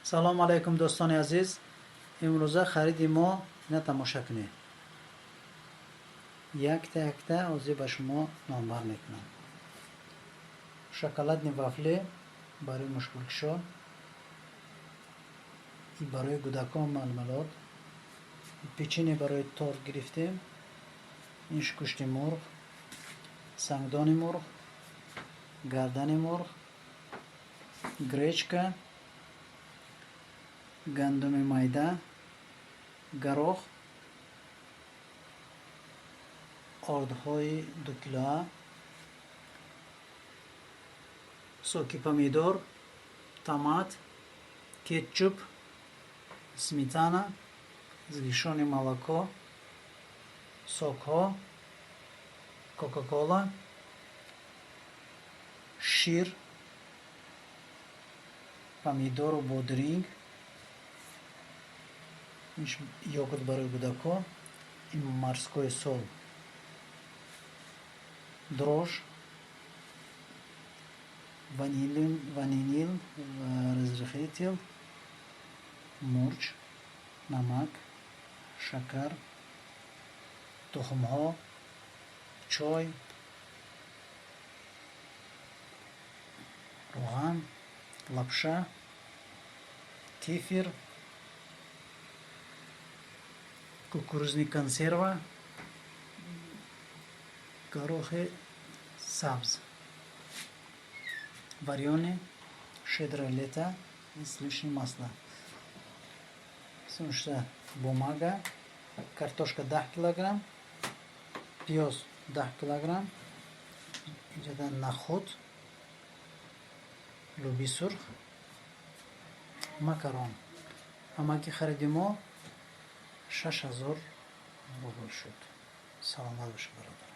Салом алайкум, дӯстони азиз. Имрӯза хариди мо ина тамоша кунед. Якта якта ҳозир ба шумо номбар мекунам. Шоколадный вафли барои мушкилкушо, барои кӯдакон мармелад, печенье барои торт гирифтем, ин гӯшти мурғ, сангдони мурғ, гардани мурғ, гречка, гандуми майда, горох, ордҳои 2 килоа, соки помидор, томат, кетчуп, сметана, сгущённое молоко, сокҳо, Кока-Кола, шир, помидору бодринг, йогурт барои кӯдакҳо, ин морской соль, дрожжи, ванилин, разрыхлитель, мурч, намак, шакар, тухмҳо, чой, равған, лапша, кефир, кукурузный консерва, горохи сабз, варёный «Щедрое лето», сливочное масло, сливочная бумага, картошка 10 килограмм, пиёз 10 килограмм, инҷода нахуд, лӯби сурх, макарон. Ҳамагӣ хариди мо 6000 рубл шуд. Саломат бошед, бародар.